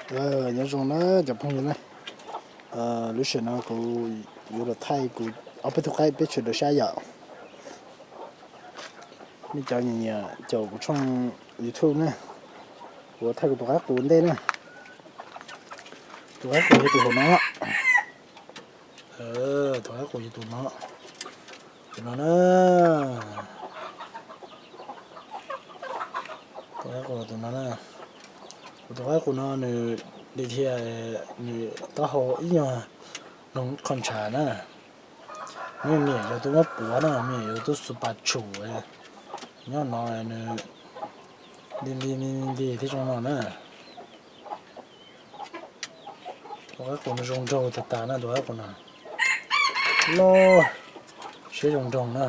Nyob zoo na cov phooj ywg na, lub sij hawm no kuv yuav los thaij kuv ob peb tug qaib peb sawv daws saib yom. Nej cov nyiam nyiam caum kuv tshooj YouTube na, kuv thaij kuv tus qaib qus ntej na. Tus qaib qus yog tus hauv no. Tus qaib qus yog tus no, tus no na. Tus qaib qus tus no na. Kuv tus qaib qus no nws li thiaj, nws taub hau ib nyuag noog qho ntshav na. Nws me nyuam yaus tuaj muab puav na, me nyuam yaus tuaj xu pas tshum. Nyob no nws li li li li thiab zoo no na. Tus qaib qus no zoo nraug tag tas na, tus qaib qus no loj siab zoo nraug na.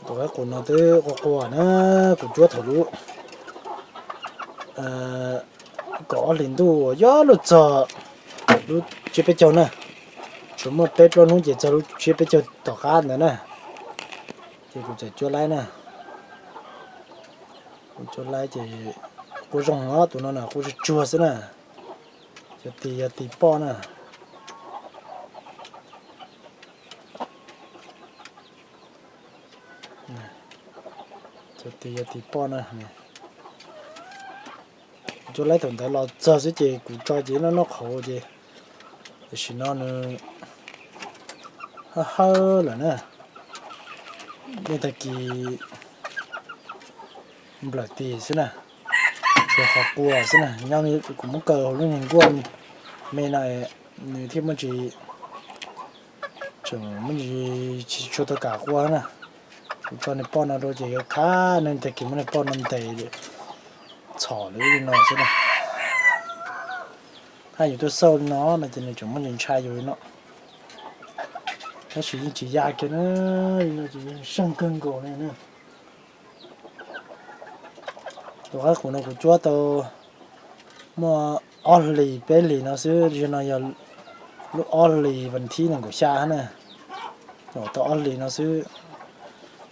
Tus qaib qus no twb qua qua na, kuv cuab thaum lub kaum ob hlis ntuj uas yuav luag txog lub tsiab peb caug na, tsuas muaj peb plaub hnub ces txog lub tsiab peb caug tom qab ntawd na, ces kuv txawm cuab laib na. Kuv cuab laib ces quaj zoo os, tus no na quaj tsuag tsuag xwb na, yog tis yog tis poj na. Yog tis yog tis poj na. Kuv cuab laib thaum ntawd los txog xwb ces kuv tso ces noj noj qhauv ces tam sim no nws hawb hawb lawm na. Nej tag kis nplawm tis xwb na, tsuas qhov qua xwb na, nyob kuv muab kaw hauv lub niag nkuaj me no, nws thiaj muaj tsis, tseem muaj tsis tshua tau kam qua na. Kuv tso niag poj no rau ces yuav khab ne, tag kis muab niag poj no ntes txhom lawm li no xwb na. Haj yus tuaj xauj li no no ces nws tseem muaj ntshai yus li no. Tab sis yeej tsis ya kiag na, li no ces seej kawg nkaus li na. Tus qaib qus no kuv cuab tau muaj ob hlis peb hlis no xwb, zaum no yog lub ob hlis vas thib nees nkaum xya na, tau ob hlis no xwb.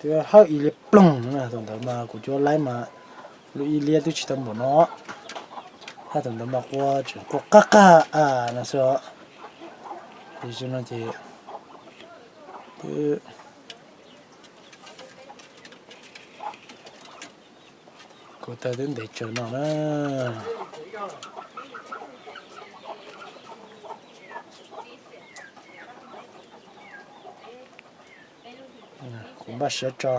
Twb hawb ib li ploog na, thaum ntawd mas kuv cuab laib mas lub ib liab twb tsis tau npaum no, hab thaum ntawd mas qua tseem qua qab qab no xwb os. Ces zaum no ces twb kuv taw twb ntev tsawv no na. Kuv npaj siab tso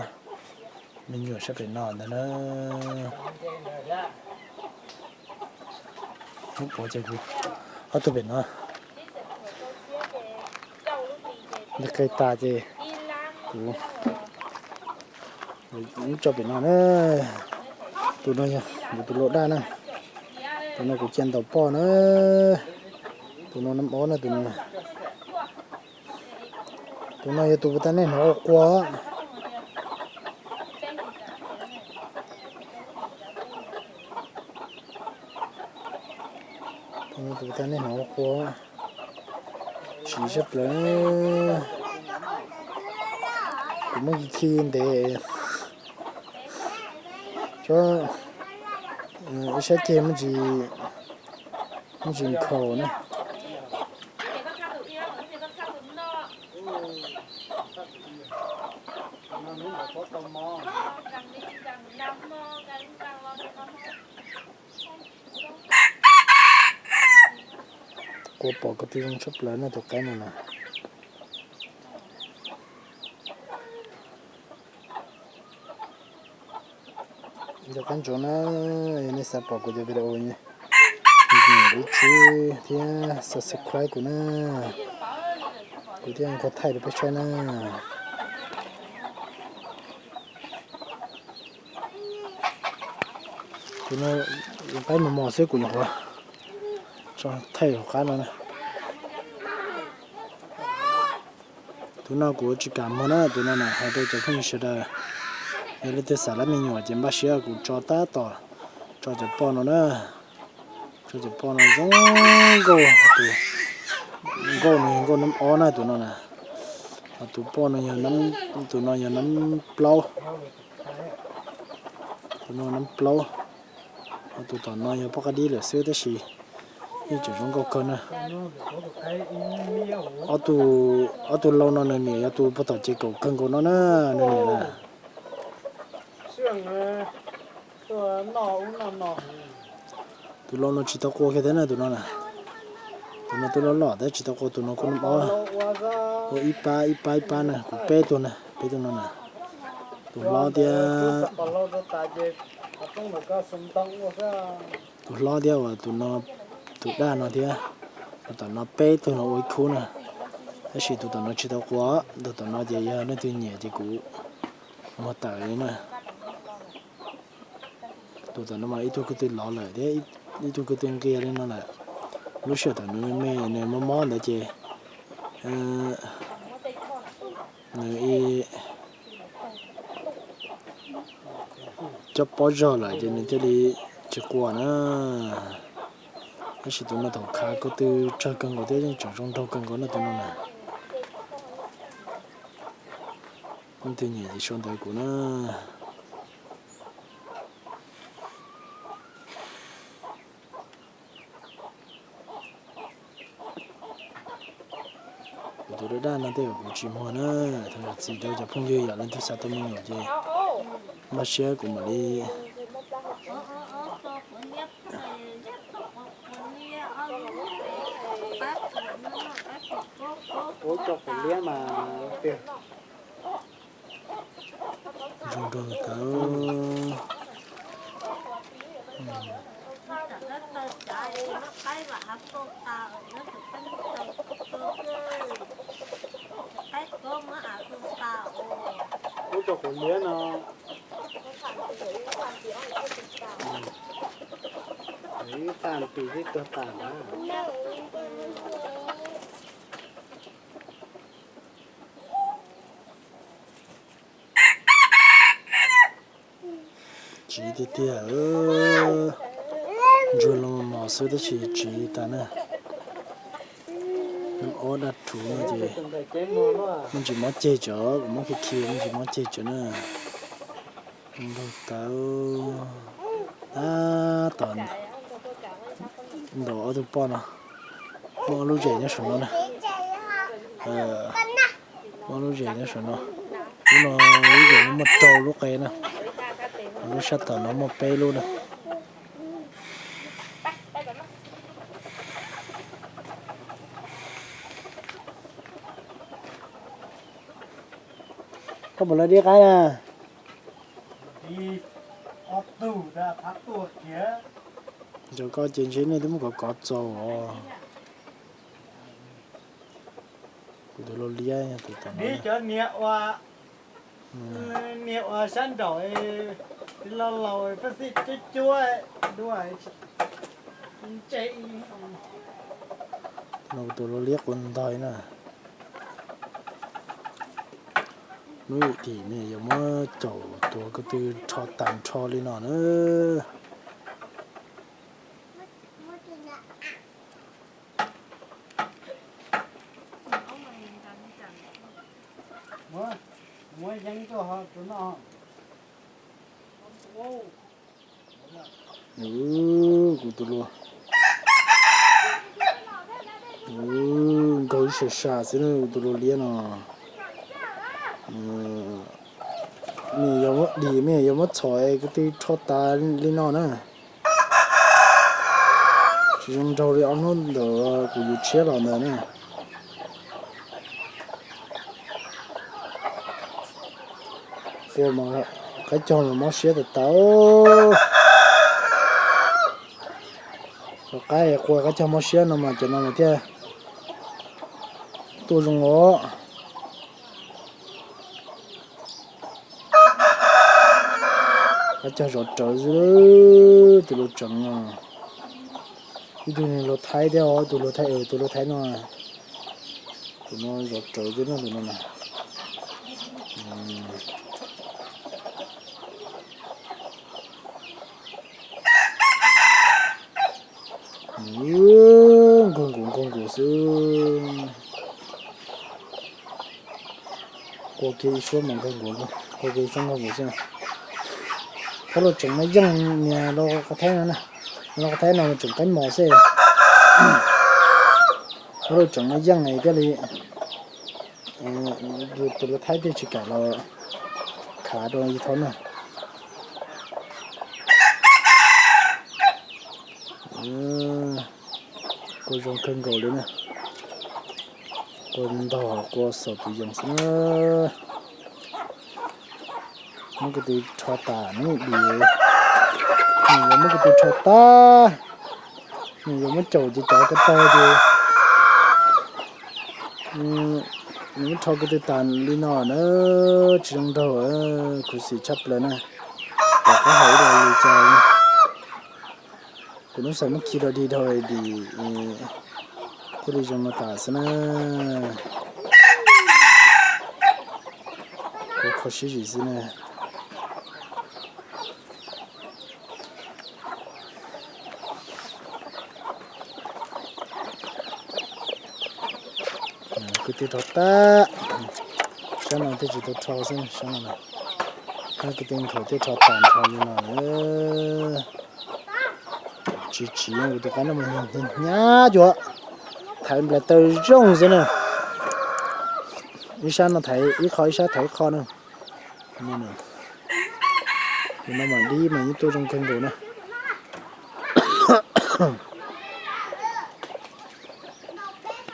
me nyuam sab pem no ntag na. Hnub puav ces kuv ob tug pem no, nqis tas ces kuv tso pem no na. Tus no yog kuv tus lau daj na. Tus no kuv cia ntaus poj na. Tus no nab ob na, tus no. Tus no yog tus puas tag nej hnov qua. Tus no tus puas tag nej hnov qua. Siv sab plaws. Kuv muab khi khi ntev. Ib sab ceg muab tsis nkhaus na. Kuv pom ko tw zoo tshaj plaws na tus qaib no na. Ntawm qab ntsoov na, yog nej xav pom kuv cov video, nias lub tswb thiab subscribe kuv na, kuv thiaj nqua thaij rau peb saib na. Tus no qaib mos mos xwb, kuv nyuam qhuav tso thaij hauv qab no na. Tus no kuv tsis kam muag na, tus no na hais rau cov phooj ywg sawv daws, yog leej twg xav lab me nyuam ces npaj siab kuv tso tab tom tso cov poj no na. Tso cov poj no zoo nkauj, tus nkauj no yog nkauj nab ob na tus no na. Ho tus poj no, tus no yog nab plaub. Tus no nab plaub. Ob tug tom no yog poj qab dib lawm xwb tab sis yeej tseem zoo nkauj kawg na. Ob tug, ob tug lau no nws niam yog tus puag tom ces kaum kawg nkaus no na, nws niam na. Tus lau no tsis tau qua kiag thiab na tus no na. Tus no twb loj loj thiab tsis tau qua, tus no kuj ob, ua ib pab ib pab ib pab na, kuv peb tug na, peb tug no na. Tus hlob thiab, tus hlob thiab uas tus no, tus daj no thiab. Tus tom no peb tug no ua ib khub na, tab sis tus tom no tsis tau qua, tus tom no ces yog leej twg nyiam ces kuv muag tawm li na. Tus tom no mas ib tug ko tw lov lawm thiab ib tug ko tw nqia li no lawm. Lub sij hawm thaum nws me me nws mob mob ntawd ces nws ib cov pob zog lawm ces nws thiaj li tsis qua na. Tab sis tus no thaum khav ko tw tsawg kawg nkaus thiab yeej tseem zoo nraug kawg nkaus na tus no na. Leej twg nyiam ces sau ntawv kuv na. Kuv tus daj daj no tej zaum kuv tsis muag na, thov zam txim rau cov phooj ywg yom, leej twg xav tau me nyuam ces npaj siab kuv mam li zoo nraug tawv. Ub, rau kuv liab no. Ib txhaj pis tib tuag tas na. Tsiv tiag tiag, ntsuag los mos xwb tab sis tsiv tas na. Ob daj rhuv no ces me ntsis mob ceg tsawv, kuv muab khi khi me ntsis mob ceg tsawv na. Npawg tawv tab tom ntaus ob tug poj no. Muaj ob lub zes nyob saum no na. Muaj ob lub zes nyob saum no. Lub no lub zes no muaj rau lub qe na. Lub sab tom no muaj peb lub na. Koj puas lawv dib qaib na? Cov koj ces ntshe nej twb muab kov kov txaus os. Kuv tus lau liab tus tom no. Niag uas sab nraum, laus laus pej xeem cuab cuab dua. No kuv tus lau liab quav ntog na. Hnub ib tim me yuav muab caum tuav ko tw rho tag nrho li no na. Kuv tus lau, nkaug ib sas sas xwb na, kuv tus lau liab no. Nws yog muab dim, nws yog muab txhom ko tw rho tas li no na. Tsis zoo nraug li ob hnub ntawd kuv yuav tshiab los ntawd na. Qua mas qaib cog mas mob siab tas tas. Cov qaib qua qaib cog mob siab no mas cov no mas thiaj tuaj zoo os. Qaib cog zov rawv xwb, tus lau tseev no. Ib tug lau thaib thiab os, tus lau thaib, tus lau thaib no. Tus no zov rawv xwb no, tus no na. Nkaug nkaus nkaug nkaus xwb. Qua kiag ib suab mas nkaug nkaus, qua kiag ib suab nkaug nkaus xwb. Thab luj tseem no yeej niag lau qhov thaib no na, lau qhov thaib no mas tseem qaib mos xwb. Thab luj tseem no yeej thiaj li yus tus lau thaib thiaj tsis kam los khav rau yus thab na. Kua zoo kawg nkaus li na. Kua ntog kua xaum tus yees xwb na. Muab kuv tus rho tas ne, nws yuav muab kuv tus rho tas, nws yuav muab caum ces caum ko taw ces nws muab rho kuv tus tas li no na, tsis zoo nraug, khuv xim tshaj plaws na. Pom qab hais ib los li cas, kuv hnub xaus muab khi rau dig dhau dim thiaj li zoo no tas xwb na. Kuv kho siab zim xwb na. Kuv twb rho tas, sab no twb tsis tau rho xwb, sab no, kuv twb nkhaus twb rho tas nrho li no. Tsis tsis kuv tus qaib no mas hnyav cuag thaiv nplaim taw zoo xwb na. Ib sab no thaiv ib qho, ib sab thaiv ib qho na. Tus no mas dib mas yeej tuaj zoo kawg nkaus na.